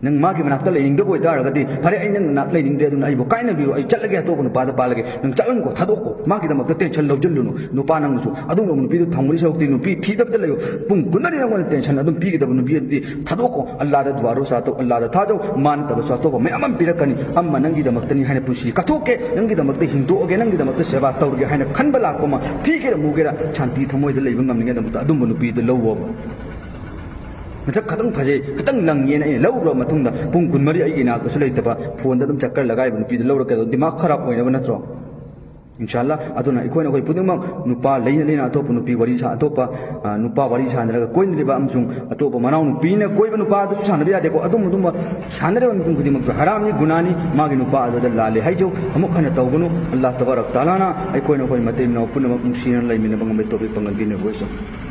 ꯅꯪ ꯃꯥꯒꯤ ꯃꯅꯥꯛꯇ ꯂꯩꯅꯤꯡꯗꯕ ꯑꯣꯏꯇꯥꯔꯒꯗꯤ, "ꯐꯔꯦ, ꯑꯩ ꯅꯪ ꯃꯅꯥꯛ ꯂꯩꯅꯤꯡꯗ꯭ꯔꯦ, ꯑꯗꯨꯅ ꯑꯩꯕꯨ ꯀꯥꯏꯅꯕꯤꯌꯨ, ꯑꯩ ꯆꯠꯂꯒꯦ, ꯑꯇꯣꯞꯄ ꯅꯨꯄꯥꯗ ꯄꯥꯜꯂꯒꯦ"꯫ ꯅꯪ ꯆꯠꯂꯅꯨꯀꯣ, ꯊꯥꯗꯣꯛꯈꯣ꯫ ꯃꯥꯒꯤꯗꯃꯛꯇ ꯇꯦꯟꯁꯟ ꯂꯧꯁꯤꯜꯂꯨꯅꯨ꯫ ꯅꯨꯄꯥ ꯅꯪꯅꯁꯨ ꯑꯗꯨꯒꯨꯝꯕ ꯅꯨꯄꯤꯗꯨ ꯊꯝꯒꯗꯧ ꯁꯔꯨꯛꯇꯤ, ꯅꯨꯄꯤ ꯊꯤꯗꯕꯗ ꯂꯩꯌꯨ꯫ ꯄꯨꯡ ꯀꯨꯟꯃꯔꯤ ꯅꯪꯉꯣꯟꯗ ꯇꯦꯟꯁꯟ ꯑꯗꯨꯝ ꯄꯤꯒꯗꯕ ꯅꯨꯄꯤ ꯑꯗꯨꯗꯤ ꯊꯥꯗꯣꯛꯈꯣ꯫ ꯑꯜꯂꯥꯗ ꯗꯨꯋꯥ ꯔꯣꯁꯥ ꯇꯧ, ꯑꯜꯂꯥꯗ ꯊꯥꯖꯧ꯫ ꯃꯥ ꯅꯠꯇꯕꯁꯨ ꯑꯇꯣꯞꯄ ꯃꯌꯥꯝ ꯑꯃ ꯄꯤꯔꯛꯀꯅꯤ꯫ ꯑꯃ ꯅꯪꯒꯤꯗꯃꯛꯇꯅꯤ ꯍꯥꯏꯅ ꯄꯨꯟꯁꯤ ꯀꯠꯊꯣꯛꯀꯦ, ꯅꯪꯒꯤꯗꯃꯛꯇ ꯍꯤꯡꯗꯣꯛꯑꯒꯦ, ꯅꯪꯒꯤꯗꯃꯛꯇ ꯁꯦꯕꯥ ꯇꯧꯔꯒꯦ ꯍꯥꯏꯅ ꯈꯟꯕ ꯂꯥꯛꯄ ꯑꯃ, ꯊꯤꯒꯦꯔꯥ ꯃꯨꯒꯦꯔꯥ, ꯁꯥꯟꯇꯤ ꯊꯃꯣꯏꯗ ꯂꯩꯕ ꯉꯝꯅꯤꯡꯉꯥꯏꯗꯃꯛꯇ ꯑꯗꯨꯝꯕ ꯅꯨꯄꯤꯗꯨ ꯂꯧꯋꯣꯕ꯫ ꯃꯁꯛ ꯈꯤꯇꯪ ꯐꯖꯩ, ꯈꯤꯇꯪ ꯂꯪꯉꯦꯅ ꯑꯩꯅ ꯂꯧꯔꯨꯔꯕ ꯃꯇꯨꯡꯗ, ꯄꯨꯡ ꯀꯨꯟꯃꯔꯤ ꯑꯩꯒꯤ ꯏꯅꯥꯛꯇꯁꯨ ꯂꯩꯇꯕ, ꯐꯣꯟꯗ ꯑꯗꯨꯝ ꯆꯛꯀꯔ ꯂꯒꯥꯏꯕ ꯅꯨꯄꯤꯗꯨ ꯂꯧꯔꯒ ꯗꯤꯃꯥꯒ ꯈꯔꯥꯞ ꯑꯣꯏꯅꯕ ꯅꯠꯇ꯭ꯔꯣ? ꯏꯟꯁꯥ ꯑꯜꯂꯥ꯫ ꯑꯗꯨꯅ ꯑꯩꯈꯣꯏꯅ, ꯑꯩꯈꯣꯏ ꯄꯨꯝꯅꯃꯛ ꯅꯨꯄꯥ ꯂꯩꯅ ꯂꯩꯅ ꯑꯇꯣꯞꯄ ꯅꯨꯄꯤ ꯋꯥꯔꯤ ꯁꯥ-, ꯑꯇꯣꯞꯄ, ꯑ, ꯅꯨꯄꯥ ꯋꯥꯔꯤ ꯁꯥꯟꯅꯔꯒ ꯀꯣꯏꯅꯔꯤꯕ ꯑꯃꯁꯨꯡ ꯑꯇꯣꯞꯄ ꯃꯅꯥꯎ ꯅꯨꯄꯤꯅ ꯀꯣꯏꯕ ꯅꯨꯄꯥꯗꯨꯁꯨ ꯁꯥꯟꯅꯕ ꯌꯥꯗꯦꯀꯣ꯫ ꯑꯗꯨꯝ, ꯑꯗꯨꯝꯕ ꯁꯥꯟꯅꯔꯤꯕ ꯃꯤꯄꯨꯝ ꯈꯨꯗꯤꯡꯃꯛꯁꯨ ꯍꯔꯥꯝꯅꯤ, ꯒꯨꯅꯥꯅꯤ, ꯃꯥꯒꯤ ꯅꯨꯄꯥ ꯑꯗꯨꯗ ꯂꯥꯜꯂꯦ ꯍꯥꯏꯖꯧ꯫ ꯑꯃꯨꯛ ꯍꯟꯅ ꯇꯧꯒꯅꯨ꯫ ꯑꯜꯂꯥꯍ ꯇꯕꯥꯔꯛ ꯇꯥꯂꯥꯅ ꯑꯩꯈꯣꯏꯅ, ꯑꯩꯈꯣꯏ ꯃꯇꯩ ꯃꯅꯥꯎ ꯄꯨꯝꯅꯃꯛ ꯅꯨꯡꯁꯤꯅꯅ ꯂꯩꯃꯤꯟꯅꯕ ꯉꯝꯕꯒꯤ ꯇꯧꯐꯤꯛ ꯄꯥꯡꯒꯟ ꯄꯤꯅꯕ ꯑꯣꯏꯁꯅꯨ꯫